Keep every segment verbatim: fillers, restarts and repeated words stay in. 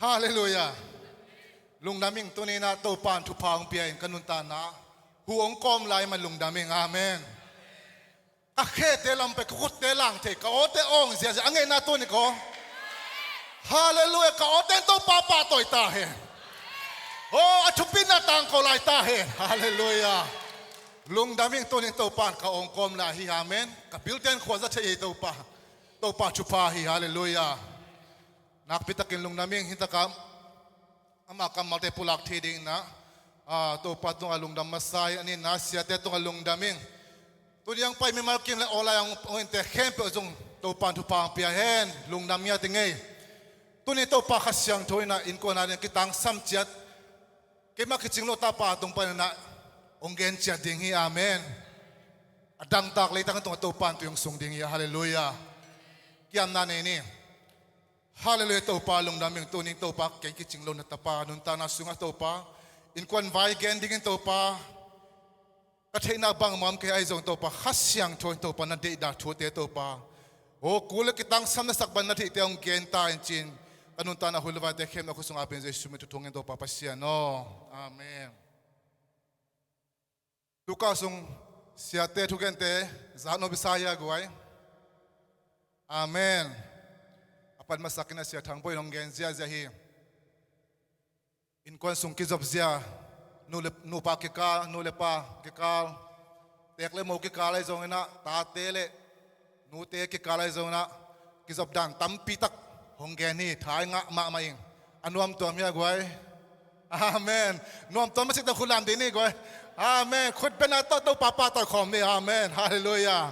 Halleluiah. Lungdam ing. Tuni-in ah Topa in thupha hong pia in ka nuntakna hu hong kawm lai man lungdam ing. Amen. Ka khete lam pai, ka khutte lang thei, ka awte awng ziahziah a ngeina tuni ko. Halleluiah. Ka awte in Topa pahtawi ta hen. Oh, a thupina tangko lai ta hen. Halleluiah. Lungdam ing. Tuni-in Topa in ka awng kawm lai hi. Amen. Ka bilte in khua za thei hi Topa. Topa thupha hi. Halleluiah. Nakpi takin lungdam ing. Hi takah ama kammalte pulak thei dingin ah, ah, Topa tungah lungdam masa hi. A nihna siate tungah lungdam ing. Tuni hong pai mimal kim le aw lai hong, hong innte khempeuh zong Topa in thupha hong pia hen. Lungdam ngiat ing ei. Tuni Topa Kha Siangtho in ah innkuan a ding kitangsam ciat, keimah kicing lo tapa tung panin ah hong gen ciat ding hi. Amen. A dangtak leitang tungah Topa in tui hong sung ding hi. Halleluiah. Kiamna nei ni. Halleluiah. Topa lungdam ing. Tuni Topa kei kicing lo na tapa nuntakna sungah Topa innkuan vai gen dingin Topa, ka theihna bangmah om kei, ahi zong Topa Kha Siangtho in Topa na deihdah thute Topa, oh, kul le kitangsam na sak bang na theihte hong gen ta in ci-in ka nuntakna hu le vaite khempeuh a khutsung a pen Jesu min thu thong in Topa Pasian aw. Amen. Tukah sung siate thugente zak nop i sa hia guai? Amen. A pan masak in a Sia Thang Boi in hong gen ziahziah hi. Innkuan sung kizopzia, nu le, nupa kikal, nu le pa kikal, tek le mo kikal ahi zongin ah, tate le nute kikal ahi zongin ah, kizop dan tampi tak hong gen hi. Tha i ngah mahmah ing. A nuamtuam hia guai? Amen. Nuamtuam a cih tawh khut lam ding ni guai. Amen. Khut beng a tawh Topa pahtawi khawm ni. Amen. Halleluiah.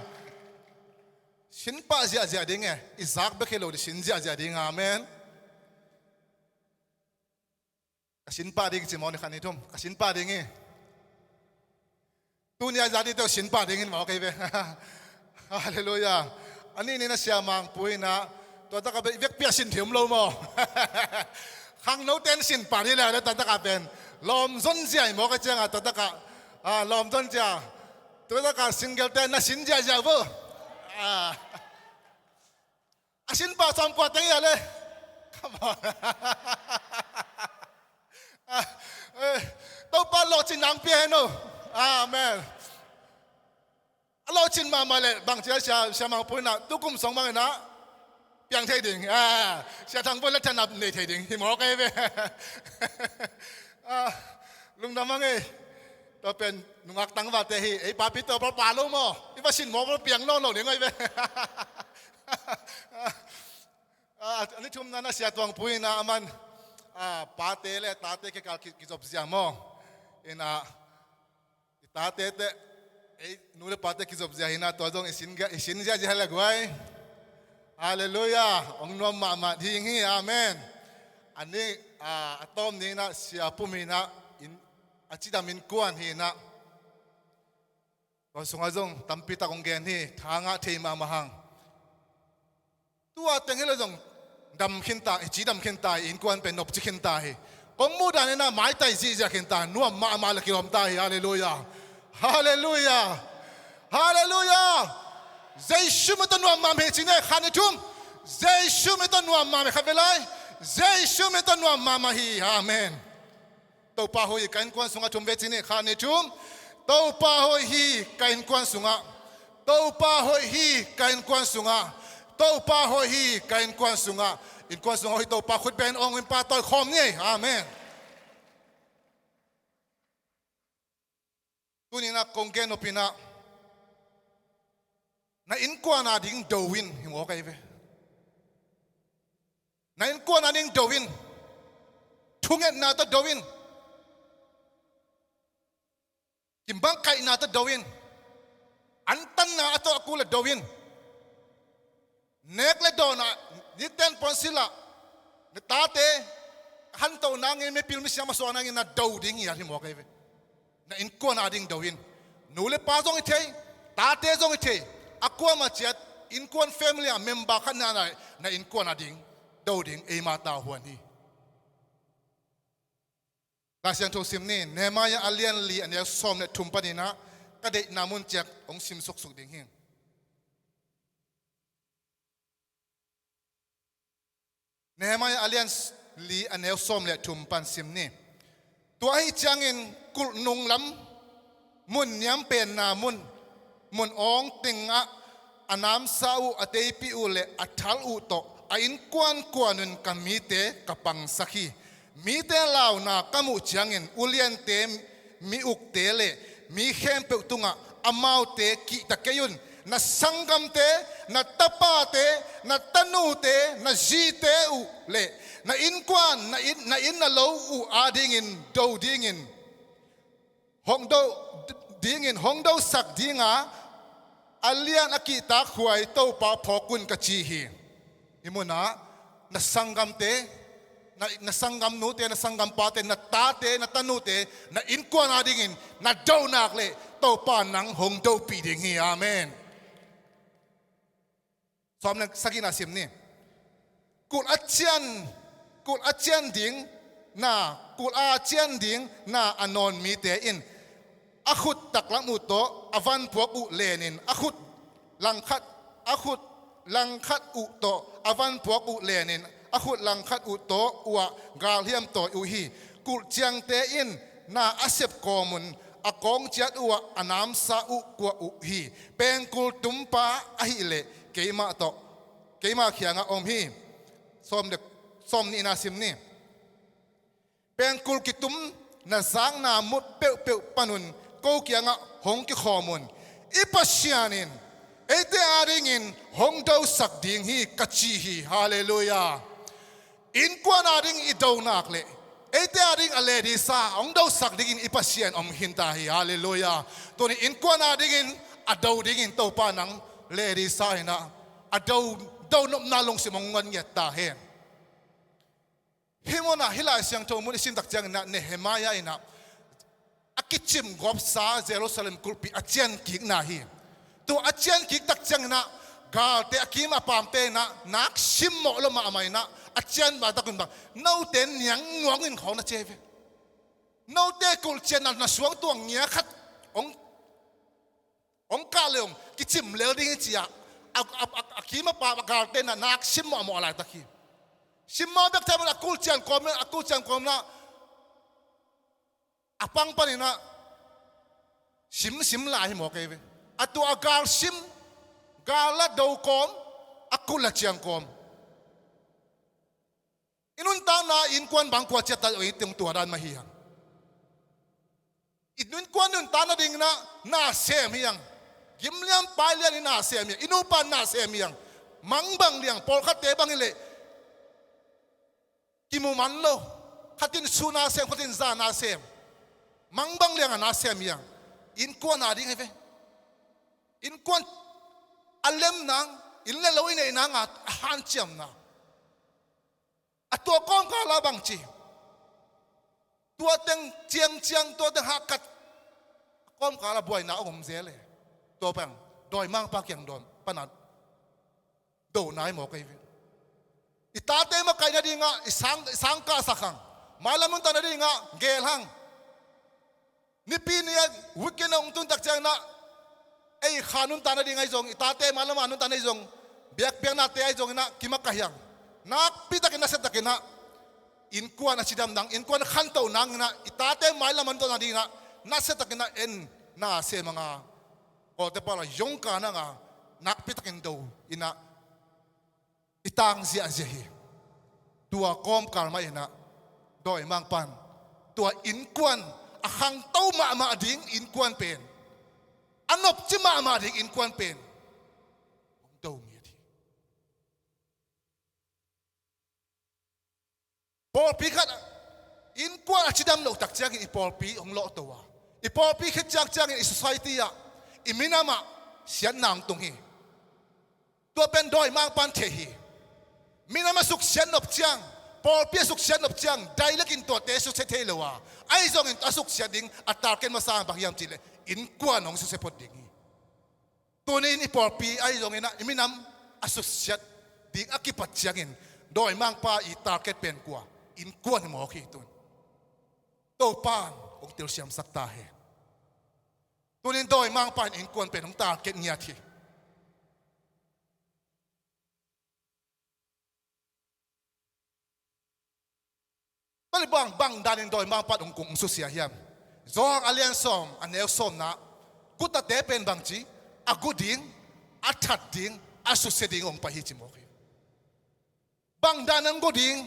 Sin pah ziahziah ding e. I zak bek hi lo ding, sin ziahziah ding. Amen. Ka sin pah ding ci mawk ni, khat nih thum. Ka sin pah ding hi. Tuni a zak dingte uh sin pah ding hi mawk kei ve. Halleluiah. A nih ni-in a Sia Mang Pui in ah, tua takah pen i vekpi-a sin thei om lo maw? Khangnote in sin pah ding le, tua takah pen lawm zon zia hi mawk a ciangah, tua takah, ah, lawm zon zia. Tua takah single-te na sin ziahziah vo. Ah. A sin pah sawmkua teng hia le? Come on. Ah, eh, Topa lawhcinna hong pia hen aw. Amen. A lawhcin mahmah le bang ci a, Sia, Sia Mang Pui in ah tukum sung bangin ah piang thei ding. Ah, Sia Thang Boi in ah thanop nei thei ding hi mawk kei ve. Ah, lungdam hang ei. Tua pen nungak tangvalte hi. Ei papi tua pa lo maw? I va sin mawk piang nawn lo ding ahi ve. Ah, a ni thumna-in a Sia Tuang Pui in ah aman, ah, pate le tate kikal ki, kizopzia maw? In ah, i tate teh, ei nu le pate kizopzia hi-in ah, tua zong i sin, i sin ziahziah hi le guai. Halleluiah. Hong nuam mahmah ding hi. Amen. A ni, ah, a tawp ni-in ah Sia Pum in ah, in, a cidam innkuan hi-in ah, tua sungah zong tampi tak hong gen hi. Tha ngah thei mahmah hang. Tua teng hi lo zong dam khinta, i cidam khinta, i innkuan pen nopci khinta hi. Kong muh dan in ah maitai zihziah khinta, nuam mahmah le kilawm ta hi. Halleluiah. Halleluiah. Halleluiah. Jesu min tawh nuam mahmah hi ci ni, khat nih thum. Jesu min tawh nuam mahmah hi, khat vei lai. Jesu min tawh nuam mahmah hi. Amen. Topa hoih hi ka innkuan sungah, thum vei ci ni, khat nih thum. Topa hoih hi ka innkuan sungah. Topa hoih hi ka innkuan sungah. Topa hoih hi ka innkuan sungah. Innkuan sungah hoih Topa khut beng in hong pahtawi khawm ni. Amen. Tuni-in ah kong gen nop in ah, na innkuan a ding do in, hi mawk kei ve. Na innkuan a ding do in. Thungetna tawh do in. Kimbang kaihna tawh do in. Antanna a tawh a kul a do in. Nek le dawn ah, niten puansilh ah, na tate a khantoh nangin, mipil misiam a suak nangin na do ding hi, a hi mawk kei ve. Na innkuan a ding do in. Nu le pa zong hi thei, tate zong hi thei. A kuamah ciat, innkuan family a member khat na, na, na innkuan a ding do ding eima tavuan hi. Lai Siangtho sim ni, Nehemiah a lian li a neu sawm le thum panin ah, ka deihna mun ciat hong sim suksuk ding hi. Nehemiah a lian s-, li a neu sawm le thum pan sim ni. Tua ahi ciangin kulh nunglam mun niampenna mun, mun awng tengah a namsa uh, a teipih uh le a thal uh tawh a innkuan kuanun ka mite ka pangsak hi. Mite launa ka muh ciangin uliante, mi ukte le mi khempeuh tungah amaute kihta kei un. Na sanggamte, na tapate, na tanute, na zite uh le na innkuan, na inn, na inn na lo uh adingin do dingin hong do dingin hong dosak dinga, a lian a kihtak huai Topa phawk un ka ci hi. Hih munah na sanggamte, na, na sanggamnute, na sanggampate, na tate, na tanute, na innkuan adingin na do nak le Topa nang hong dopih ding hi. Amen. Sawm le sagihna sim ni. Kulh a cian, kulh a cian ding na, kulh a cian ding na a nawn mite in a khut taklam uh tawh a vanpuak uh lenin a khut langkhat, a khut langkhat uh tawh a vanpuak uh lenin a khut langkhat uh tawh uh ah galhiam tawi uh hi. Kulh ciangte in na a sep kawmun a kawng ciat uh ah a namsa uh kuah uh hi. Pengkul tumpa ahih leh keimah tawh, keimah kiangah om hi. Sawm dek, sawm nihna sim ni. Pengkul kitum na zakna mut peuhpeuh panun ko kiangah hong kikhawm un. I Pasian in eite adingin hong dosak ding hi ka ci hi. Halleluiah. Innkuan ading i do nak le eite ading a ledisa hong dosak dingin i Pasian om khinta hi. Halleluiah. Tuni innkuan adingin a do dingin Topa nang ledisa inah a do, do nopna lungsim hong ngan ngiat ta hen. Hih munah hih Lai Siangtho mun i simtak cianginah Nehemiah inah a kicim gawpsa Jerusalem kulhpi a ciankikna hi. Tua a ciankik tak cianginah galte a kim a pamte inah nak simmawh lo mahmah inah a cian bang takun bang note niang nuangin khawng na cia hi ve. Note kulh cianna na suang tuang ngia khat hong hong kah le hong kicim lel ding hi ci-ah a, a, a, a kim a pam a galte inah nak simmawh a mawh a laitak hi. Simmawh bek tham a kulh cian kawm, a kulh cian kawm inah a pang paninah sim sim lai hi maw kei ve. A tua a gal sim, gal la do kawm, a kulh la ciang kawm. I nuntakna innkuan bang kua ciat ta i teng tua dan mah hi hang. I innkuan nuntakna dinginah na sem hi hang. Gimlian pailian i na sem hi hang. I nupa na sem hi hang. Mangbang liang pawlkhatte bang hileh kimu man lo. Khatin su na sem, khatin za na sem. Mangbang liang a na sem hi hang. Innkuan a ding hi ve. Innkuan a lem nang, inn le lo i neih nanga a hanciamna. A tua kawmkala bangci tua teng ciangciang, tua teng hahkat a kawmkala buaina a om zel e. Tua peng dawimangpa kiang dawn pana do nai maw kei ve. I tate makaihna dingah i sang, i sang kahsak hang. Mailam nuntakna dingah geel hang. Nipi ni-a weekend a hong tun tak cianginah ei kha nuntakna ding ahi zong, i tate mailam a nuntakna ahi zong, biakpiaknate ahi zonginah kimakaih hang. Nakpitakin nasiatakinah innkuan a cidam nang, innkuan khantoh nanginah i tate mailam a nuntakna dinginah nasiatakinah en na sem hanga, kawlte pala yongka nanga nakpitakin do inah i tang ziahziah hi. Tua kawmkal mah inah dawimangpan tua innkuan a khangto mahmah ding innkuan pen, a nopci mahmah ding innkuan pen hong do ngiat hi. Pawlpi khat innkuan a cidam loh tak ciangin i pawlpi hong lawhto a, i pawlpi khit ciang ciangin i society ah, i minamah siatna hong tung hi. Tua pen dawimangpan thei hi. Minam a suksiat nop ciang, pawlpi a suksiat nop ciang, dailekin tuate susia thei lo a, ahi zongin a suksiat ding a target masa bang hiam cihleh innkuan hong susia phot ding hi. Tunin i pawlpi ahi zonginah i minam a suksiat ding a kipat ciangin dawimangpa i target pen kua? Innkuan hi mawk hi tun. Topan hong telsiamsak ta hen. Tunin dawimangpa in innkuan pen hong target ngiat hi. Bang, bang danin dawimangpa'n hong gu, hong susia hiam? Johan a lian sawm, a neu sawmna. Gutate pen bangci, a gu ding, a that ding, a susia ding hong pai hi ci mawk hi. Bang danin hong gu ding?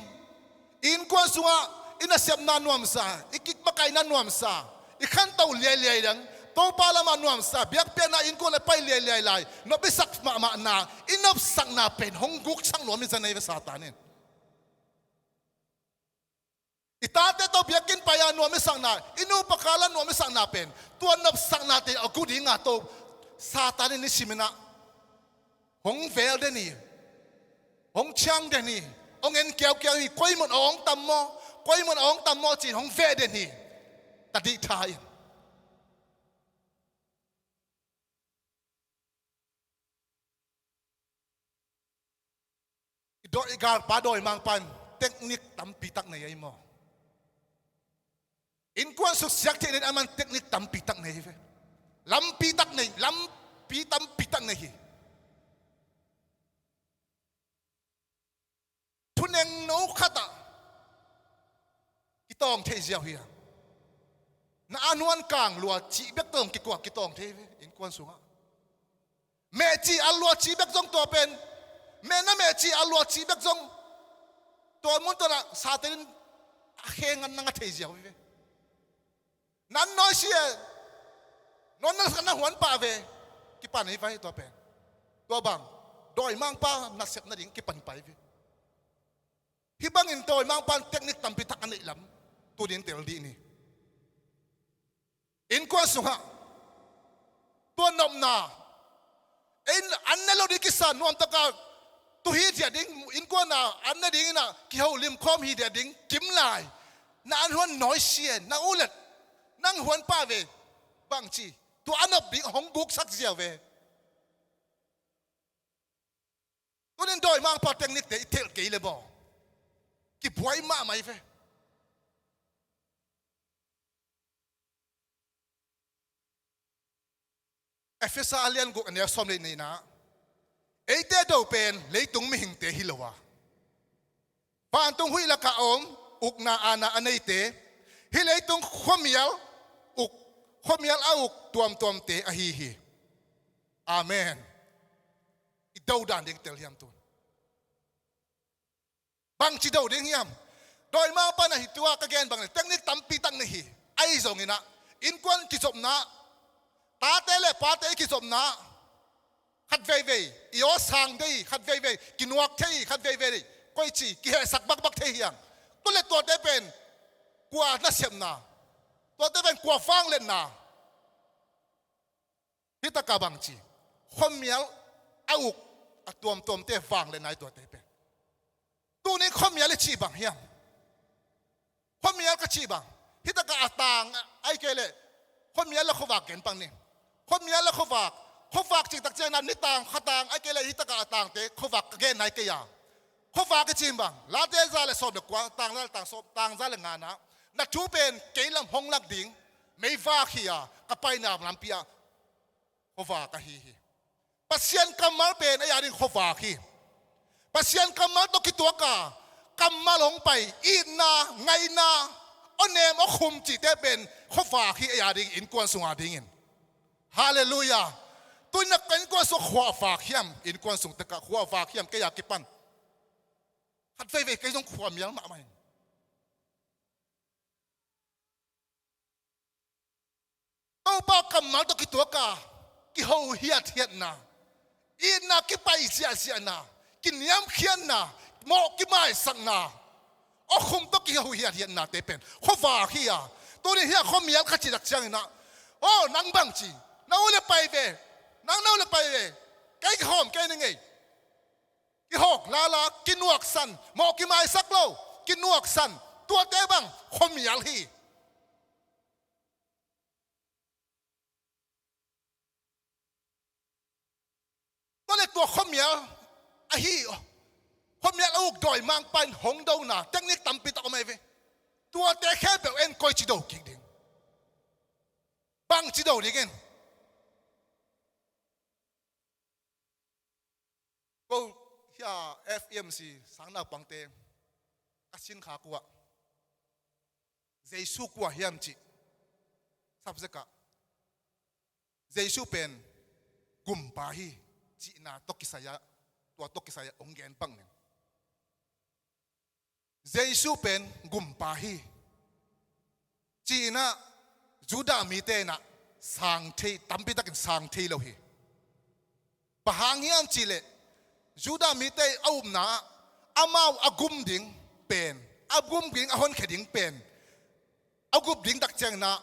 I innkuan sungah i nasepna nuamsa, i kipmakaihna nuamsa, i khanto liailiai ding, Topa lamah nuamsa, biakpiakna innkuan le pai liailiai lai, nop i sak mahmahna, i nopsakna pen hong guksak nuam hi zen ei ve Satan in. I tate tawh biakinn pai-a nuam i sakna, i nupa khalah nuam i sakna pen, tua nopsaknate a gu dinga tawh Satan in i simin ah hong vel den hi, hong ciang den hi, hong en kiaukiau hi, koi mun a hong tam maw, koi mun a hong tam maw ci-in hong veh den hi. Tadih tha in. I dawi, i galpa dawimangpa'n teknik tampi tak nei ei maw? Innkuan suksiat theih nading aman teknik tampi tak nei ve. Lampi tak nei, lampi tampi tak nei hi. Thunengno khatah kitawng thei ziau hi a. Na an huan kang lua cih bek tawh kikuak kitawng thei ve innkuan sungah. Mehci a lua cih bek zong tua pen, meh na mehci a lua cih bek zong tua mun tawh na Satan in a khe ngan na nga thei ziau hi ve. Nan nawi si e. Nawn na sa na huan pah ve. Kipan hi vai tua pen. Tua bang dawimangpa nasep nading kipan pai ve. Hih bangin dawimangpa'n teknik tampi tak a neih lam tunin tel dih ni. Innkuan sungah tua nopna, ei an ne lo ding kisa nuamtaka tu hi diah ding, innkuan a an ne ding in ah kiho limkhawm hi diah ding kim lai. Na an huan nawi si e, na u le nang huan pah ve. Bangci, tua a nop ding hong guksak ziau ve. Tunin dawimangpa teknikte i telh kei le baw, kibuai mahmah hi ve. Efesa a lian guk a neu sawm le nihna. Eite do pen leitung mihingte hi lo a, vantung huih lakah a om, ukna aana a neite, hih leitung khuamial uk, khuamial a uk tuamtuamte ahi hi. Amen. I do dan ding tel hiam tun? Bangci do ding hiam? Dawimangpa na hi tua ka gen bang le teknik tampi tak nei hi. Ahi zongin ah innkuan kizopna, tate le pate i kizopna, khat veivei i aw sang dei, khat veivei kinuak thei, khat veivei koici kihehsak bakbak thei hiam? Tua le tuate pen kua nasepna, tuate pen kua vangliatna? Hih taka bangci, khuamial a uk a tuamtuamte vangliatna hi tuate pen. Tunin khuamial i cih bang hiam? Khuamial ka cih bang, hih taka a tang, ahih kei leh khuamial le khuavak gen pang ni. Khuamial le khuavak, khuavak cih tak ciangin ah nitang, khatang, ahih kei leh hih taka a tangte khuavak ka genna hi kei a. Khuavak i cih bang, Late za le sawm le kua, tang za le tang sawm, tang za le ngana, na thu pen kei lam hong lak ding meivak hi a, ka paina lampi ah khuavak ahi hi. Pasian kammal pen ei a ding khuavak hi. Pasian kammal tawh kituak a kammal hong pai, itna, ngaihna, awnem, awkhum cihte pen khuavak hi ei a ding, innkuan sung a dingin. Halleluiah. Tuin na ka innkuan sung khuavak hiam? Innkuan sung tekah khuavak hiam? Kei a kipan khat veivei kei zong khuamial mahmah in. Topa kammal tawh kituak a kiho hiathiatna, itna kipai ziahziahna, kiniamkhiatna, mawh kimaisakna, awkhum tawh kiho hiathiatnate pen khuavak hi a. Tunin hih a khuamial ka cih tak ciangin ah, aw, nang bangci, na u le pai ve, nang na u le pai ve, kei kihawm kei ning ei. Kihawk lala, kinuaksan, mawh kimaisak lo, kinuaksan, tuate bang khuamial hi. Tua le tua khuamial ahi, khuamial a uk dawimangpa in hong dona teknik tampi tak om ahi ve. Tuate khempeuh en koi ci do kik ding, bang ci do dingin. Ko hia F E M C sang naupangte ka sin khak uh ah, Jesu kua hiam cih subject ah Jesu pen gumpa hi cihna tawh kisai-ah, tua tawh kisai-ah hong gen bang ning. Jesu pen gumpa hi ci-in ah Judah mite in ah sang thei, tampitakin sang thei lo hi. Bang hang hiam cihleh Judah mite a upna ah amau a gum ding pen, a gum ding, a honkhia ding pen, a gup ding tak ciangin ah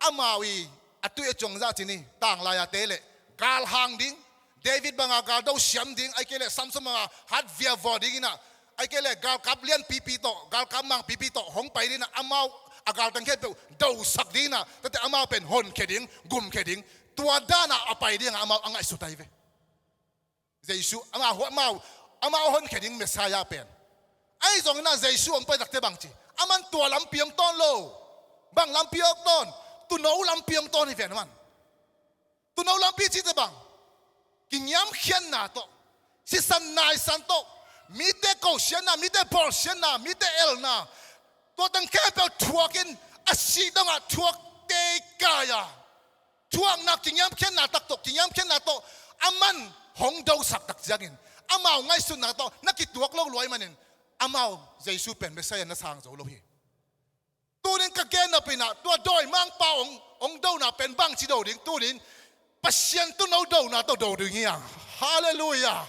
amau i a tui a cuang zah cin hi. Tanglai-a te leh galhang ding, David banga galdo siam ding, ahih kei leh Samson banga hat viavua ding in ah, ahih kei leh galkap lianpipi tawh, galkap mangpipi tawh hong pai ding in ah, amau a galtang khempeuh dosak ding in ah, tate amau pen honkhia ding, gumkhia ding, tua dan ah a pai ding ah amau a ngaihsut ahi ve. Jesu, amau, amau, amau honkhia ding Messiah pen. Ahi zongin ah Jesu hong pai takte bang ci? Aman tua lampi hong tawn lo. Bang lampi hong tawn? Tuuno lampi hong tawn hi ven aman. Tuuno lampi cihte bang? Kiniamkhiatna tawh, sisan naisan tawh, mite kosiatna, mite bawlsiatna, mite elna, tua teng khempeuh thuakin a sih dongah thuak teikai a, thuakna, kiniamkhiatna tak tawh, kiniamkhiatna tawh aman hong dosak tak ciangin amau ngaihsutna tawh na kituak lo lua ahih manin amau Jesu pen Messiah na sang zo lo hi. Tunin ka gen nop in ah tua dawimangpa hong, hong dona pen bangci do ding? Tunin Pasian tuuno dona tawh do ding hi hang. Halleluiah.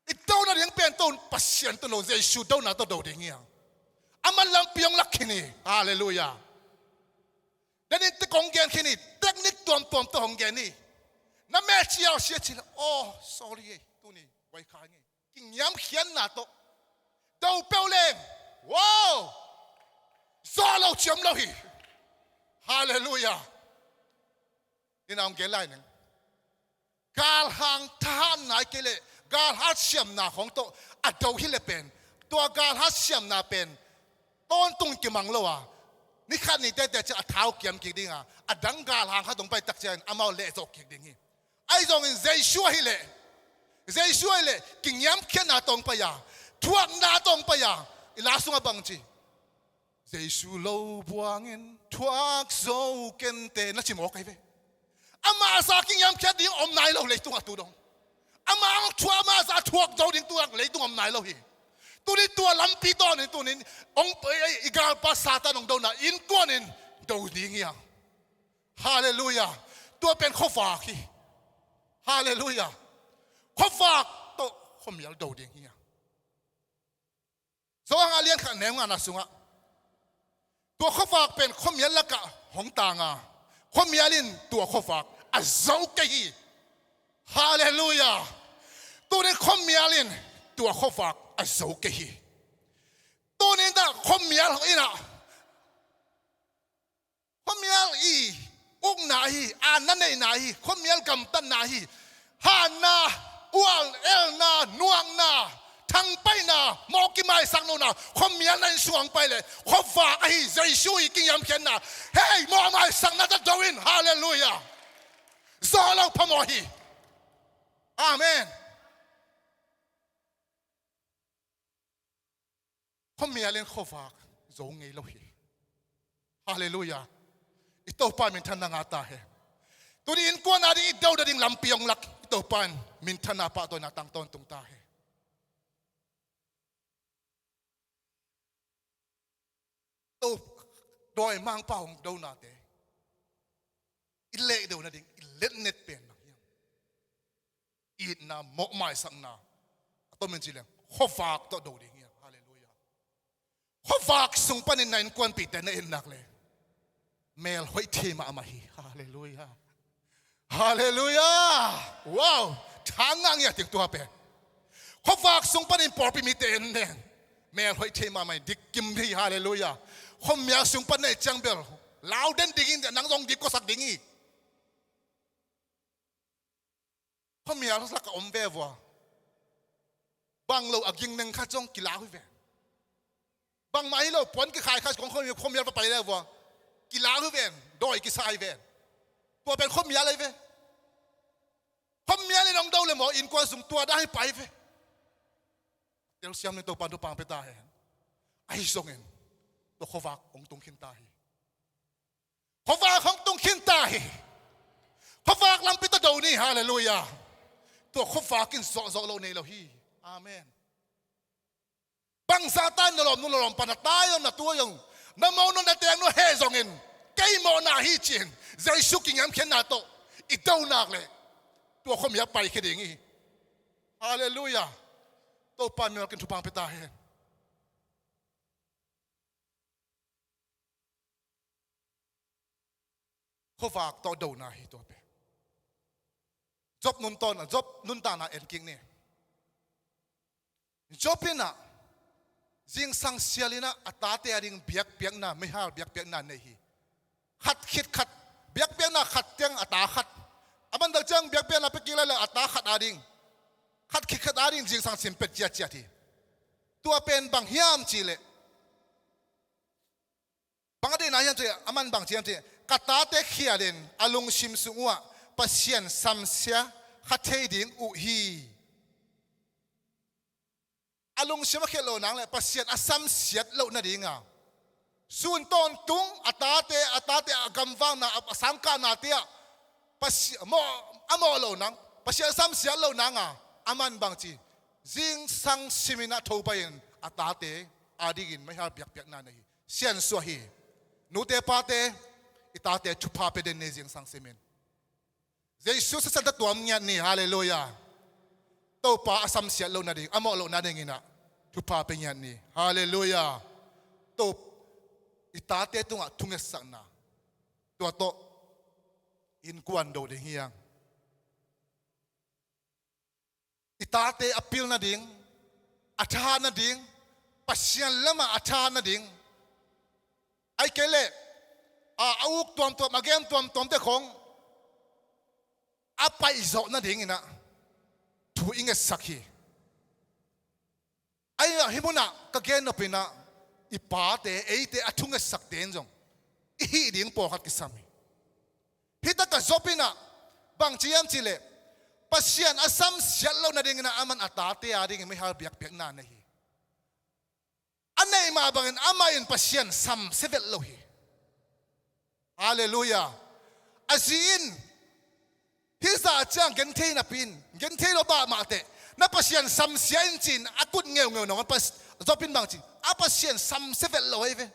I do nading pen tun Pasian tuuno Jesu dona tawh do ding hi hang. Aman lampi hong lak khin hi. Halleluiah. Denin tek hong gen khin hi. Teknik tuamtuam tawh hong gen hi. Na mel ciausia cih leh, oh, sorry ei, tuni vaikhak ing ei. Kiniamkhiatna tawh do peuh leng, wow, zawh lo ci om lo hi. Halleluiah. Ina hong gen lai ning. Galhang thahatna ahih kei leh galhat siamna khawng tawh a do hi leh pen, tua galhat siamna pen tawntung kimang lo a, ni khat ni tete ciang a thau kiam kik ding a, a dang galhang khat hong pai tak ciangin amau lehzawh kik ding hi. Ahi zongin Jesu ahih leh, Jesu ahih leh kiniamkhiatna tawh hong pai a, thuakna tawh hong pai a, i la sungah bang ci? Jesu lo buangin thuak zo kente na ci mawk ahi ve. Ama za kiniamkhiat ding om nai lo leitungah tu dong. Ama hong thuak, ama za thuak zo ding tu dong leitung om nai lo hi. Tuni tua lampi tawnin tunin hong, i, i galpa Satan hong dona innkuanin do ding hi hang. Halleluiah. Tua pen khuavak hi. Halleluiah. Khuavak tawh khuamial do ding hi hang. Johan a lian khat neu ngana sungah tua khuavak pen khuamial lakah hong tang a, khuamial in tua khuavak a zo kei hi. Halleluiah. Tunin khuamial in tua khuavak a zo kei hi. Tunin dah khuamial in ah khuamial i ukna hi, anna neihna hi, khuamial gamtatna hi. Hanna, ual, elna, nuakna, thangpaihna, mawh kimaisak lohna, khuamial na inn sungah hong pai leh khuavak ahi Jesu i kiniamkhiatna, hei, mawh maisakna tawh do in. Halleluiah. Zawh lo phamawh hi. Amen. Khuamial in khuavak zo ngei lo hi. Halleluiah. I Topa minthanna ngah ta hen. Tuni innkuan ading i do nading lampi hong lak i Topa in minthanna pahtawina tang tawntung ta hen. Tua dawimangpa hong donate i leh deuh nading i letnet pen bang hiam? Itna, mawh maisakna, a tomin ci leng khuavak tawh do ding hi hang. Halleluiah. Khuavak sung panin na innkuanpihte na et nak leh mel hoih thei mahmah hi. Halleluiah. Halleluiah. Wow. Thang ngah ngiat ding tua pen. Khuavak sung panin pawlpi mite en leng mel hoih thei mahmah hi, dik kim hi. Halleluiah. Khuamial sung pan na et ciang bel lau den ding in, nang zong dik kuasak ding hi. Khuamial lakah om ve vua. Bang lo a ging neng khat zong kilau hi ven. Bangmah hi lo, puan kikhai khat kong khuamial, khuamial va pai le vua. Kilau hi ven, dawi kisa hi ven. Tua pen khuamial ahi ve. Khuamial in hong do le maw, innkuan sung tua dan hi pai ve. Telsiam ni, Topa in thupha pia ta hen. Ahi zongin Tua khuavak hong tung khin ta hi. Khuavak hong tung khin ta hi. Khuavak lampi tawh do ni, halleluiah. Tua khuavak in zawhzawh lo nei lo hi. Amen. Bangzah ta in na lawm nu lawm pa, na tai zong, na tu zong, na mawh nu na teng nu heh zongin, kei mawhna hi ci-in Jesu kiniamkhiatna tawh i do nak leh tua khuami a paikhia ding hi. Halleluiah. Topa in mimal kim thupha pia ta hen. Khuavak tawh dona hi tua pen. Job nuntawn, Job nuntakna en kik ni. Job in ah zingsang sial in ah a tate ading biakpiakna, meihal biakpiakna nei hi. Khat khit khat, biakpiakna khat tiang a ta khat. A man dang ciang biakpiakna pia kik lai leh a ta khat ading, khat khit khat ading zingsang sim pet ciatciat hi. Tua pen bang hiam cih leh, bang a deihna hiam cih leh, a man bang ci hiam cih leh, ka tate khialin a lungsim sung uhah Pasian samsia kha thei ding uh hi. A lungsim a khialh loh nang leh Pasian a samsiat loh nading a, sun tawntung a tate, a tate a gamvakna, a, a sangkahnate ah Pasi-, mawh, a mawh loh nang, Pasian a samsiat loh nang a, a man bang ci, zingsang sim in ah tho pai-in a tate adingin meihal biakpiakna nei hi. Siansuah hi. Nute pate, i tate thupha pia den ni zingsang sim in. Jesu sisan tawh tuam ngiat ni, halleluiah. Topa a samsiat loh nading, a mawh loh nadingin ah thupha pia ngiat ni, halleluiah. Topa, i tate tungah thungetsakna, tua tawh innkuan do ding hi hang. I tate a pil nading, a thahat nading, Pasian lamah a thahat nading. Ahih kei leh, a, a uk tuamtuam, a game tuamtuamte khong a paihzawh nadingin ah thu i ngetsak hi. Ahi zongin hih munah ka gen nop in ah, i pate, eite a thungetsakte in zong i hih ding pawlkhat kisam hi. Hih takah Job in ah bang ci hiam cih leh, Pasian a samsiat loh nadingin ah aman a tate adingin meihal biakpiakna nei hi. A neih mah bangin amah in Pasian samsia vet lo hi. Halleluiah. A zi in hih zah ciang genthei napi in, genthei lo pah mahteh, na Pasian samsia in ci-in a kut ngeungeu nong a, Pas-, Job in bang ci, a Pasian samsia vet lo ahi ve.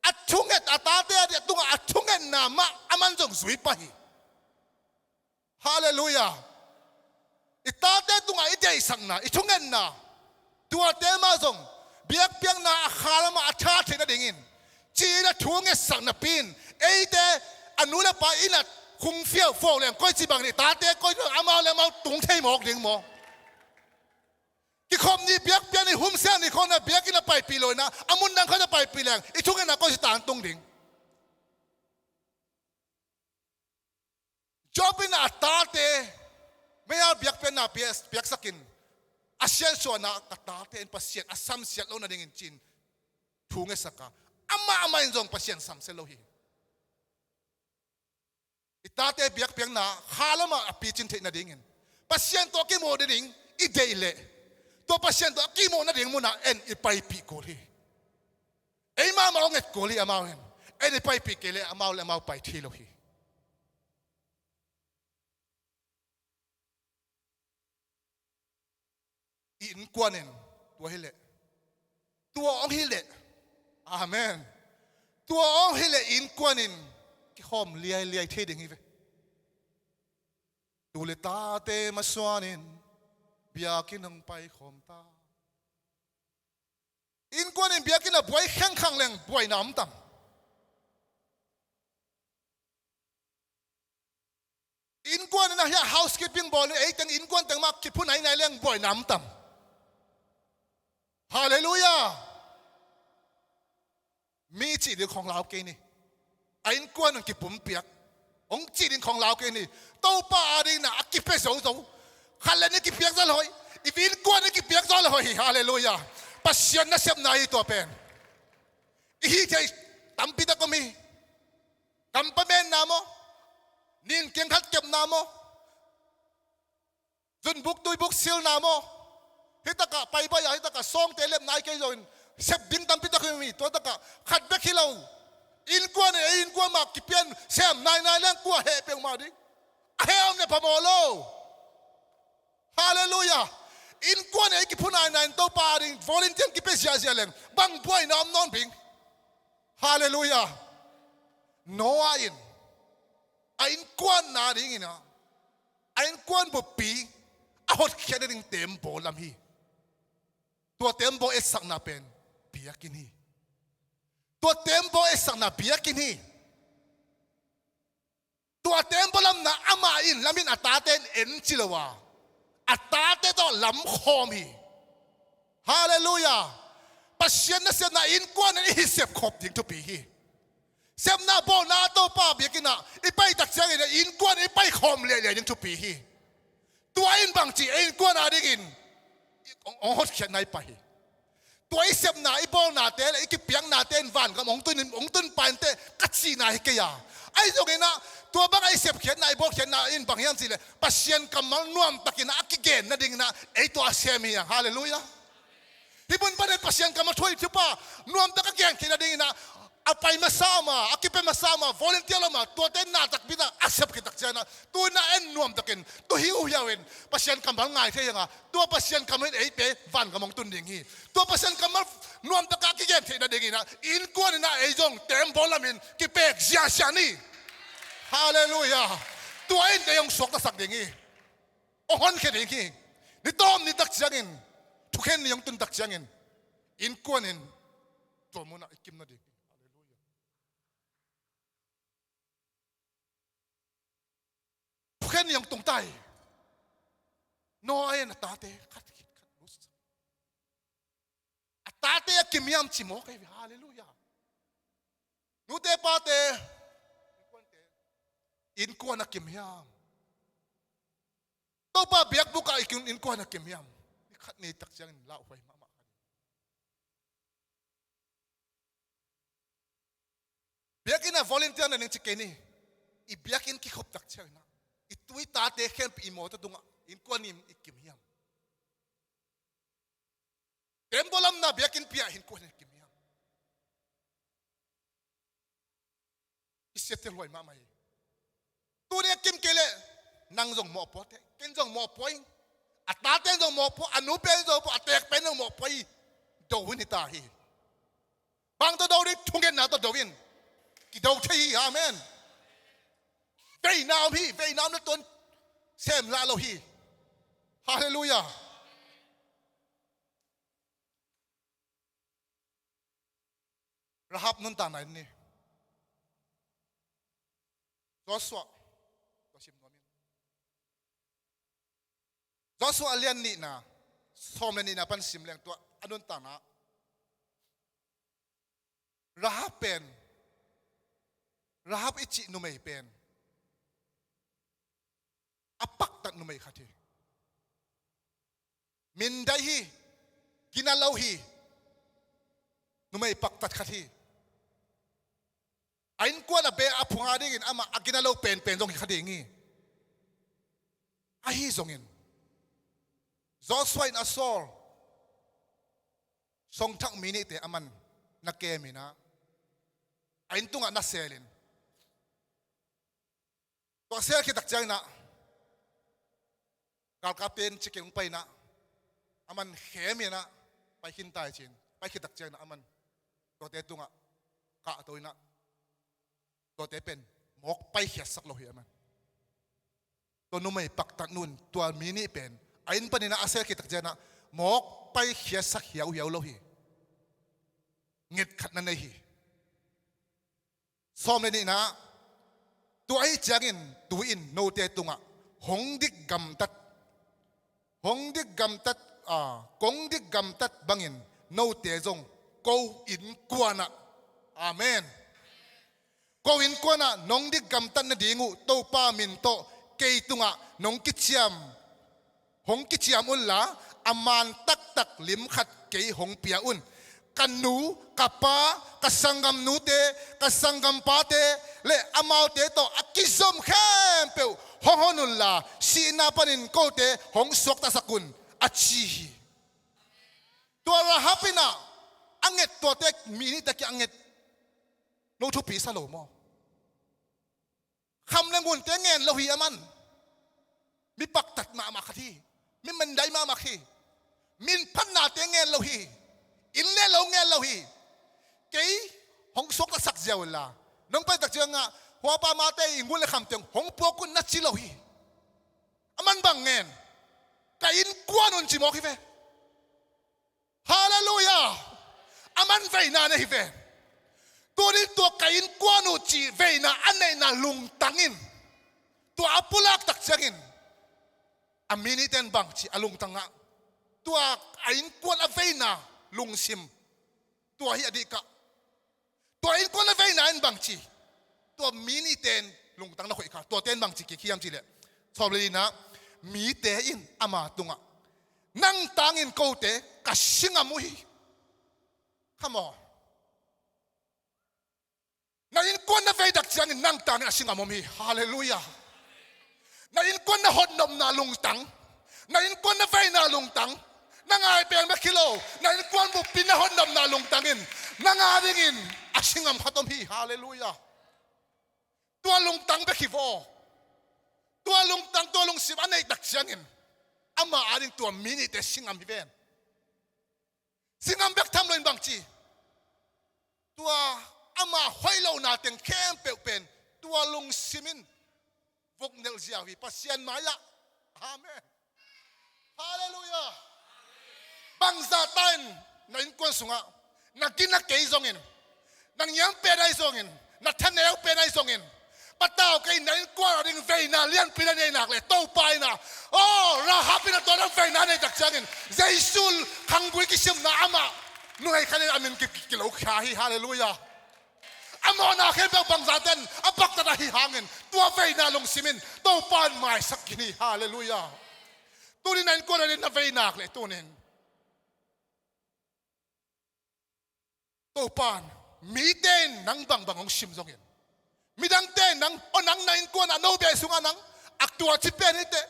A thunget, a tate a ding tungah a thungetna mah aman zong zui pah hi. Halleluiah. I tate tungah i deihsakna, i thungetna, tuate mah zong biakpiakna a kha lamah a thahat theih nadingin ci-in a thu ngetsak napi in, eite a nu le pa inn ah khung fiauh fawk leng koici bangin i tate koi amau le amau tung thei mawk ding maw? Kikhop ni, biakpiak ni, hun siang ni khawng na biakinn ah paipih lo in ah, a mun dang khawng na paipih leng i thungetna koici tangtung ding? Job in a tate meihal biakpiakna piak-, piaksakin, a siansuahna, ka tate in Pasian a samsiat loh nadingin ci-in thu ngetsak a, amah amah in zong Pasian samsia lo hi. I tate biakpiakna kha lamah a picin theih nadingin, Pasian tawh a kimuh nading i deih leh, tua Pasian tawh a kimuh nading munah en i paipih kul hi. Ei mahmah hong et kul hi amau in. En i paipih kei leh amau le amau pai thei lo hi. I innkuan in tua hi leh, tua hong hi leh, amen, tua hong hi leh innkuan in kikhawm liailiai thei ding hi ve. Tu le tate masuanin biakinn hong paikhawm ta. Innkuan in biakinn ah buai khengkhang leng buaina om tam? Innkuan in ah hiah housekeeping bawl in, ei teng innkuan teng mah kiphun ahi nai leng buaina om tam? Halleluiah. Mi cih ding khawng lau kei ni. A innkuan hong kipumpiak, hong cih ding khawng lau kei ni. Topa adingin ah a kipia zozo. Khat le nih kipiak zaw lo hi. I innkuan in kipiak zaw lo hi. Halleluiah. Pasian nasepna hi tua pen. I hih theih tampi tak om hi. Kampamenna maw, nin kiang khat kepna maw, zunbuk tuibuk silna maw, hih takah paibai a, hih takah sawngte lepna ahi kei zongin sep ding tampi tak mi, tua takah khat bek hi lo. Innkuan in ei innkuan mah kipian sem nainai leng kua heh peuhmah ding. A heh om le phamawh lo. Halleluiah. Innkuan in ei kiphu nainai in Topa ading volunteer kipia ziahziah leng bang buaina om nawn bing. Halleluiah. Noah in a innkuan nadingin ah, a innkuan buppi a hotkhiat nading tembaw lam hi. Tua tembaw etsakna pen biakinn hi. Tua tembaw etsakna biakinn hi. Tua tembaw lamna amah in lamin a tate in en ci lo a, a tate tawh lamkhawm hi. Halleluiah. Pasian nasepna innkuan in i hi sepkhop ding thupi hi. Sepna bawlna a Topa biakinn ah i pai tak ciangin innkuan i paikhawm liailiai ding thupi hi. Tua in bangci ei innkuan adingin hong, hong hotkhiatna i pai hi. Tua i sepna i bawlnate le i kipiaknate in vangam hong tun, hong tun painteh ka cihna hi kei a. Ahi zongin ah tua bangah i sepkhiatna i bawlkhiatna in bang hiam cihleh Pasian kammal nuamtakin ah a kigen nadingin ah ei tua a sem hi hang. Halleluiah. Hih mun panin Pasian kammal thu i thupa nuamtak a gen theih nadingin ah a pai masa mah, a kipia masa mah, volunteer lo mah, tuate na takpi tak a sep khit tak ciangin ah tu-in ah en nuamtakin tu hi uh hiau in Pasian kammal ngai thei hi hang a, tua Pasian kammal in ei pen vangam hong tun ding hi. Tua Pasian kammal nuamtak a kigen theih nadingin ah innkuan in ah ei zong tembaw lamin kipek ziahziah ni. Halleluiah. Tua in ei hong suaktasak ding hi. Hong honkhia ding hi. Ni tawm ni tak ciangin, thukhen ni hong tun tak ciangin innkuan in tua munah i kim nading hi. Halleluiah. Thukhen ni hong tung ta hi. Noah in a tate khat khit khat lut. A tate a kim hiam ci mawk ei ve. Halleluiah. Nute pate, innkuan a kim hiam? Topa biakbuk ah i kim, innkuan a kim hiam? Ni khat ni tak ciangin lauhuai mahmah kha ding. Biakinn ah volunteer na ning ci kei ni. I biakinn kikhop tak ciangin ah i tu i tate khempeuh i mawtaw tungah innkuan in i kim hiam? Tembaw lamna biakinn pia innkuan in kim hiam? I siatel huai mahmah hi. Tuni a kim kei leh nang zong mawhpua teh, ken zong mawhpua ing. A taten zong mawhpua, a nupen zong mawhpua, a tekpen zong mawhpua hi. Do in hi ta hi. Bang tawh do ding? Thungetna tawh do in. Kido thei hi. Amen. Veina om hi, veina om le tuan sem lah lo hi. Halleluiah. Rahab nuntakna en ni. Joshua, tua sim nuam in. Joshua a lian nihna, sawm le nihna pan sim leng tua a nuntakna. Rahab pen, Rahab i cih numei pen a paktat numei khat hi. Mindai hi, gina lo hi, numei paktat khat hi. A innkuan a beh a phunga dingin amah a gina lo penpen zong hi kha ding hi. Ahi zongin Joshua in a sawl songthak mi nihte aman na kem in ah, a inn tungah na sel in. Tua sel khit tak ciangin ah galkapte in ci keng pai in ah, aman khem in ah pai khin ta hi ci-in, pai khit tak ciangin ah aman tuate tungah kahto in ah, tuate pen mawk paikhiatsak lo hi aman. Tua numei paktat nu in tua mi nih pen a inn panin ah a sel khit tak ciangin ah mawk paikhiatsak hiauhiau lo hi. Nget khat na nei hi. Sawm le nihna, tua ahih ciangin tu-in note tungah hong dik gamtat, hong dik gamtat, a, kong dik gamtat bangin note zong ko innkuan ah. Amen. Ko innkuan ah nong dik gamtat nading uh Topa min tawh kei tungah nong kiciam, hong kiciam unla, a man taktak lim khat kei hong pia un. Ka nu, ka pa, ka sanggamnute, ka sanggampate le amaute tawh a kizom khempeuh hong hon unla, sihna panin kote hong suaktasak un, a ci hi. Tua Rahab in ah A nget tuate mi nihte kiang a nget. No thupi sa lo maw? Kham le ngunte ngen lo hi a man. Mi paktat mahmah khat hi. Mi mandai mahmah hi. Min phatnate ngen lo hi. Inn le lo ngen lo hi. Kei hong suaktasak ziau inla, nong pai tak ciangah huapa mate i ngun le khamte hong puak un na ci lo hi. A man bang ngen? Ka innkuan un ci mawk hi ve. Halleluiah. A man veina nei hi ve. Tunin tua ka innkuan uh cih veina a neihna lungtang in, tua a pulak tak ciangin a mi nihte in bang ci a lungtangah, tua a innkuan a veina lungsim, tua hi a dihkah. Tua innkuan a veina in bang ci? Tua mi nihte in lungtang na khoih kha. Tuate in bang ci kik hiam cih leh, sawm le lina, mite in ama tungah, nang tangin kote ka si ngam uh hi. Come on. Na innkuan na vei tak ciangin nang tangin a si ngam om hi. Halleluiah. Na innkuan na hotnopna lungtang, na innkuan na veina lungtang, na ngai peng bek hi lo, na innkuan buppi na hotnopna lungtang in nang a dingin a si ngam khat om hi. Halleluiah. Tua lungtang bek hi vaw. Tua lungtang, tua lungsim a neih tak ciangin ama a ding tua mi nihte si ngam hi ven. Si ngam bek tham lo in bang ci? Tua ama hoih lohna teng khempeuh pen tua lungsim in vok nelh ziau hi Pasian mai-ah. Amen. Halleluiah. Bangzah ta in na innkuan sungah na gina kei zongin, na ngiam pen ahi zongin, na thaneu pen ahi zongin, patau kei in na innkuan a ding veina lianpi na nei nak leh Topa in ah, aw, Rahab in ah tua dang veina nei tak ciangin Jesu khanggui kisimna amah nungai khat in a min ki, ki, kilo khia hi. Halleluiah. A mawhna khempeuh bangzah ten a paktat ahi hangin tua veina lungsim in Topa in maisak khin hi. Halleluiah. Tunin na innkuan a ding na vei nak leh tunin Topa in mite in nang bangbang hong sim zongin, midangte in nang, aw, nang na innkuan ah no beh sungah nang, ak, tua ci pen hi teh,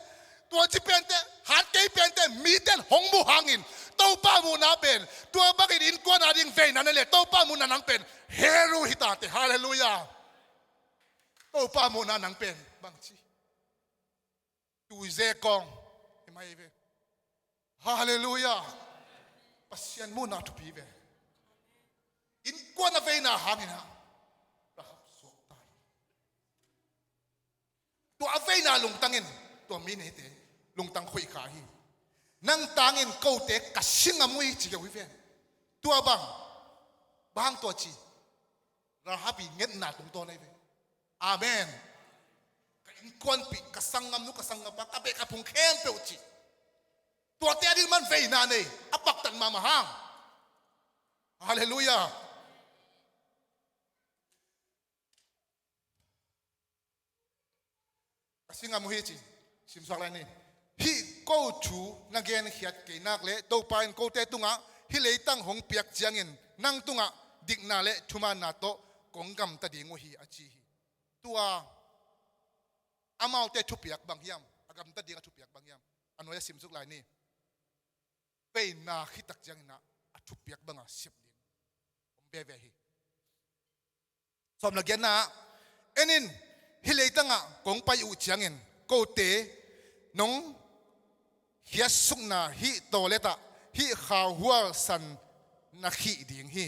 tua ci pen teh, hat kei pen teh, mite in hong muh hangin Topa muhna pen tua bangin innkuan a ding veina nei leh Topa muhna nang pen heru hi ta teh. Halleluiah. Topa muhna nang pen bang ci? Tuize kawng hi mai ve. Halleluiah. Pasian muhna thupi ve. Innkuan a veina hangin ah Rahab suakta hi. Tua a veina lungtang in tua mi nihte lungtang khoih kha hi. Nang tangin kote ka si ngam uh hi ci keu hi ve. Tua bang, bang tua ci? Rahab i ngetna tungtawn ahi ve. Amen. Ka innkuanpih, ka sanggamnu, ka sanggampa, ka beh ka phung khempeuh ci. Tuate a ding man veina nei, a paktat mahmah hang. Halleluiah. Ka si ngam uh hi ci. Simsuak lai ni. Hih ko thu na genkhiat kei nak leh Topa in kote tungah hih leitang hong piak ciangin nang tungah dikna le thumaanna tawh kong gamta ding uh hi, a ci hi. Tua amaute thupiak bang hiam? A gamta ding a thupiak bang hiam? A nuai-ah simsuk lai ni. Veina khit tak ciangin ah a thupiak banga sep ding om veve hi. Sawm le giatna ah, en in, hih leitangah kong pai uh ciangin kote nong khiatsukna hih tawlet ah hih khauhual san na khih ding hi.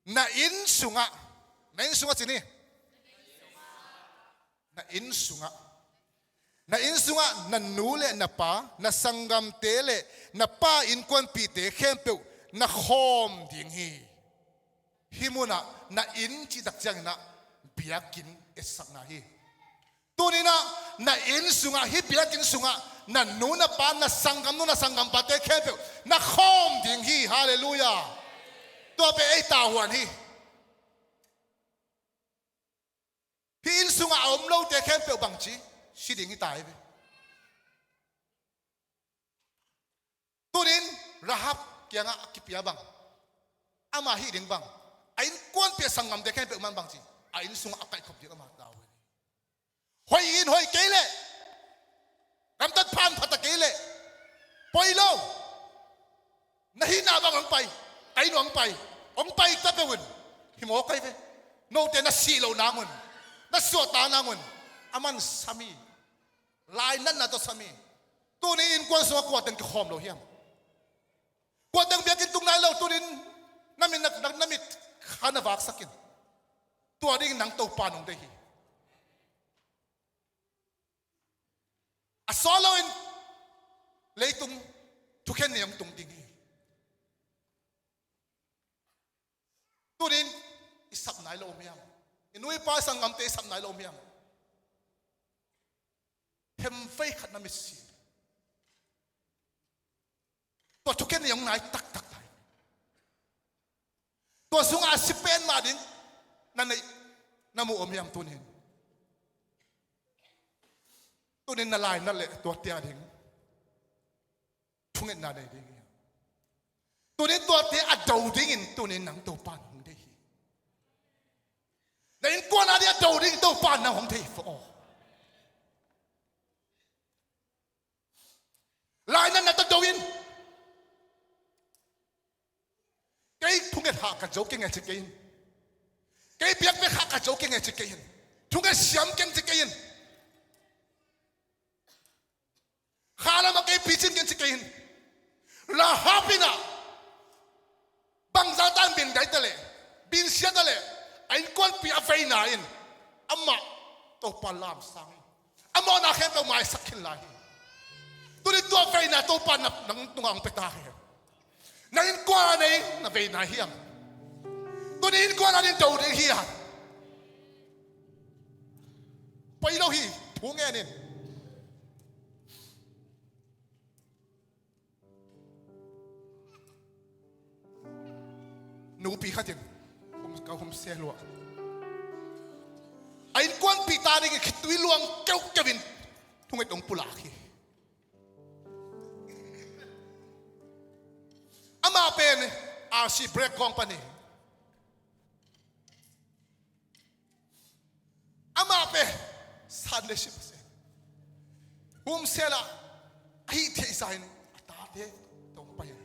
Na inn sungah, na inn sungah ci ni. Na inn sungah, na inn sungah na nu le na pa, na sanggamte le na pa innkuanpihte khempeuh na khawm ding hi. Hih munah na inn cih tak ciangin ah biakinn etsakna hi. Tuninah na inn sungah, hih biakinn sungah na nu na pa, na sanggamnu na sanggampate khempeuh na khawm ding hi. Halleluiah. Tua pen ei tavuan hi. Hih inn sungah a om lote khempeuh bangci si ding hi ta hi ve. Tunin Rahab kiangah a kipia bang, ama hih ding bang, a innkuanpih a sanggamte khempeuh man bangci, a inn sungah a kaihkhop ding ama tavuan hi. Hoih in hoih kei leh, gamtat phan phata kei leh, poi lo. Na hihna bang hong pai, A inn ah hong pai, hong pai ta peuh un, hi mawk ai ve. Note na sih loh nangun, na suahtak nangun, a man sam hi. Lainatna tawh sam hi. Tuni innkuan sungah kua teng kikhawm lo hiam? Kua teng biakinn tung nai lo, tuni in na mit, na, na, na mit kha na vaksak in. Tua dingin nang Topa in hong deih hi. A sawt loin leitung thukhen ni hong tung ding hi. Tuni in i sap nai lo om hiam? I nu i pa i sanggamte i sap nai lo om hiam? Hem vei khat na mit si. Tua thukhen ni hong nai taktak lai. Tua sungah a si pen mah ding na neih, na muh om hiam tuni in? Tuni in na lainat leh tuate a ding thungetna nei ding hi. Tuni in tuate a do dingin tuni in nang Topa in hong deih hi. Na innkuan a ding a do dingin Topa in nang hong deih hi aw. Lainatna tawh do in. Kei thunget hahkat zo keng e ci kei in. Kei biakpiak hahkat zo keng e ci kei in. Thunget siam keng ci kei in. Kha lamah kei picin keng ci kei in. Rahab in ah bangzah tan bin dai ta leh, bin sia ta leh, a innkuanpih a veina in amah Topa lamsang hi. A mawhna khempeuh maisak khin lai hi. Tuni tua veina Topa in nang tungah hong pia ta hi. Na innkuan a nei na veina hiam? Tuni innkuan a ding do ding hiam? Poi lo hi, thu ngen in. Nupi khat in, hum, ka hum se lua. A innkuanpih ta dingin khitui luang keuhkeuh in thunget hong pulak hi. Amah pen R C break kawng pan hi. Amah pen Sunday school a sem. Hum sel ah, a hih theihsa in a tate tawh hong pai hi.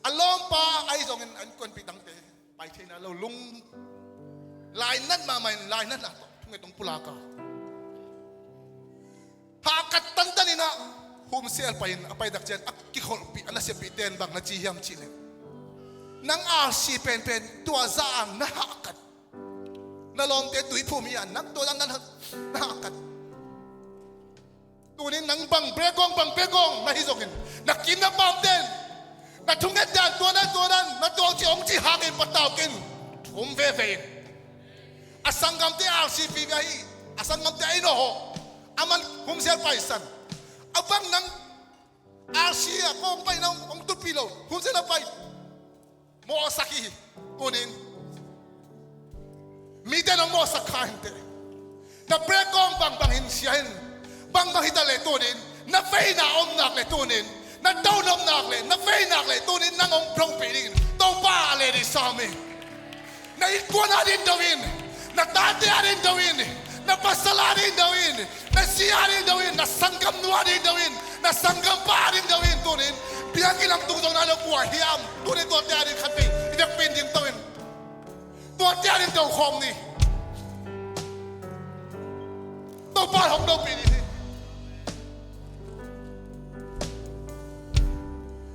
A lawmpa ahi zongin a innkuanpih dangte pai thei nai lo, lung lainat mahmah in, lainatna tawh thunget hong pulak a. Hahkat tantan in ah hum sel pai in, a pai tak ciang a kikholhpih, a nasiapihte in bang na ci hiam cih leh, nang R C penpen tua zah a na hahkat, na lawmte tui phum hi a, nang tua zah na, na hahkat. Tuni in nang bang break kawng, bang break kawng na hi zongin, na kiim na paamte in na thunget dan, tua dan, tua dan, na tuak ci hong cih hangin patau kei in, thum veve in. A sanggamte R C pih ve ahi, a sanggamte a inn ah hawh, a man hum sel paisan. A bang nang R C ah kawng pai in hong tutpih lo, hum sel ah pai. Mawhsak hi, tuni in. Mite in hong mawhsak kha hi inteh. Na break kawng bangbang hi in sia in, bangbang hi ta leh tuni in, na veina om nak leh tuni in, na do na om nak leh, na vei nak leh tuni in nang hong thopih dingin Topa a len i sam hi. Na innkuan a ding do in, na tate a ding do in, na pasal a ding do in, na zi a ding do in, na sanggamnu a ding do in, na sanggampa a ding do in, tuni in biakinn lam tung zo nai lo kua hiam? Tuni in tuate a ding khatvei i vekpi in ding to in. Tuate a ding do khawm ni. Topa in hong dopih ding hi.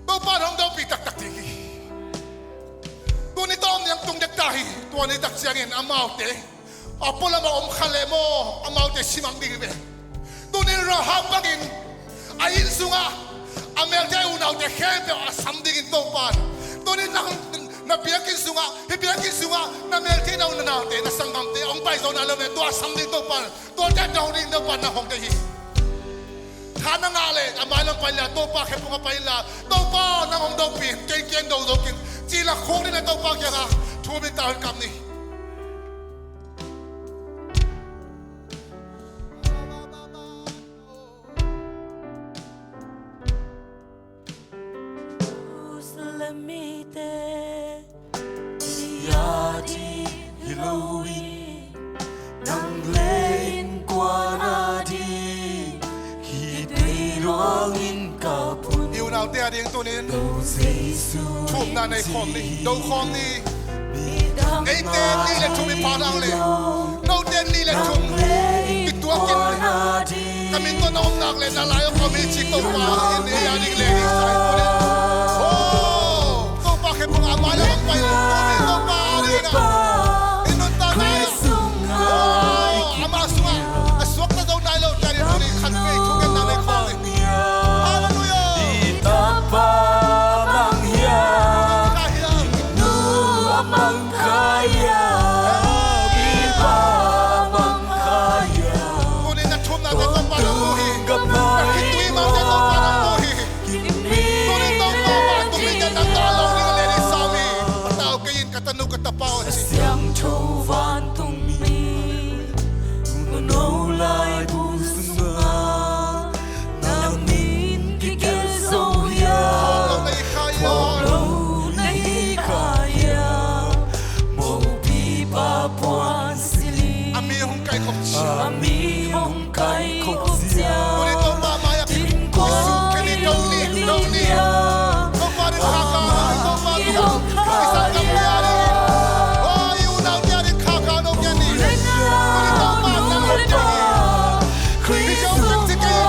Topa in hong dopih taktak ding hi. Tuni tawm niang tung dek ta hi. Tua ni tak ciangin amaute a pualam a om kha leh maw, amaute simang ding hi ve. Tuni in Rahab bangin a inn sungah a melte, a unaute khempeuh a sam dingin Topa in, tuni in nang na biakinn sungah, hih biakinn sungah na melte, na u na naute, na sanggamte hong pai zo nai lo ve, tua a sam ding Topa in, tuate do ding Topa in nang hong deih hi. Tha na ngah leh a mailam pai inla, Topa khephung ah pai inla, Topa nang hong dopih in, kei kiang do zo kei in, ci-in la khuk ni in Topa kiangah thum in tau in kap ni. Jerusalem mite, sia ding hi lo in, nang le innkuan a ding, khitui luangin ka pun. I unau Tua ding tunin thumna nei khawm ni, do khawm ni. Eite nih le thum i pha hang le, note nih le thum kituakin ka min tawh na om nak le na lai a kawm hi ci Topa in ei a ding le ding sa hi tunin. Oh, Topa khempeuh a mai le hong pai tunin Topa a ding in a i nuntakna in a, oh, ama sungah a suakta zo nai lo tua ding tunin khat vei thungetna nei khawm ni. Halleluiah. I tapa mang hiam, i nu a mang kha hiam, i pa mang kha hiam. Tunin na thumna te Topa na mu hi. Na khitui mah te Topa na mu hi. Tunin Topa mah tungin na ta lo ding a le ding sa hi. Patau kei in ka tanu ka tapa aw ci. Siangtho vantungmi, no lai bu sungah na min kigelh zo hiam? Phawk lo na hi kha hiam? Phawk lo na hi kha hiam? Mopipa puan silh in a mi hong kaihkhop ci. A mi hong kaihkhop ci. Tunin Topa mai-ah kinsuk khen ni, do ni, do ni. Topa ding khakha, Topa ding khakha. I sanggam nia ding. Oh, i unau nia ding khakha, no nia ni. Tunin Topa nang hong pia ni. Hih zong keng ci kei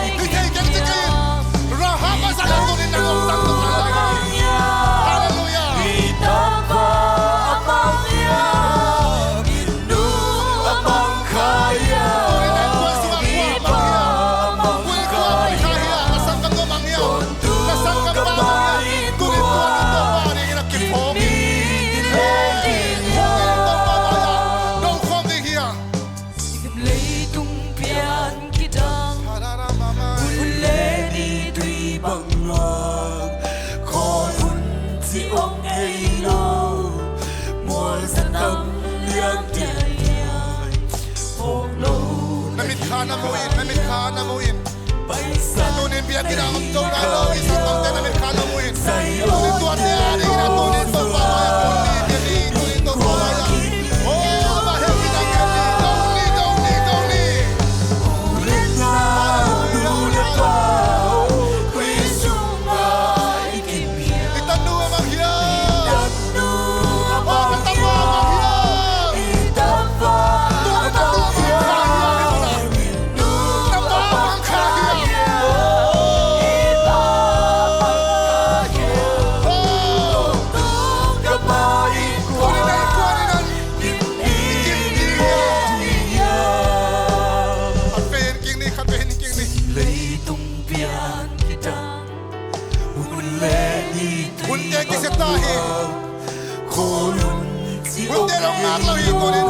in. Hih thei keng ci kei in. Rahab a zah a tunin nang hong zang tung lai. Halleluiah. I tapa a mang hiam, i nu a mang kha hiam, i pa a mang kha hiam, na sanggam nu a mang hiam, na sanggam pa a mang hiam, tunin tua ding Topa dingin a kiphawk hi. Tunin Topa mai-ah do khawm ding hi a. Leitung pian kidang, hun le ni tui bang luang, khawl hun ci ong ei lo, mual za tam liang tiang tiang, phawk lo. Na mitkha na mu in, na mitkha na mu in. Tunin biakinn ah om to nai lo i sanggam te na mitkha na mu in. Tunin tuate a dingin a tunin Topa mai-ah khawl ni, biakinn tunin Topa mai-ah. Oh, amah hehpihna ngen ni, do ni, do ni, do ni. I tanu a mang hiam? Oh, ka tapa a mang hiam? Tua ka tapa a mang hiam? Na pa a mang kha hiam? Oh. Tunin a innkuan in a, i kim ni hiam? Khat vei in kik ni, khat vei in kik ni. Leitung pian kidang, hun le ni tui bang luang, khawl hun ci ong ei lo. Hunte dong ngak lo hi, tunin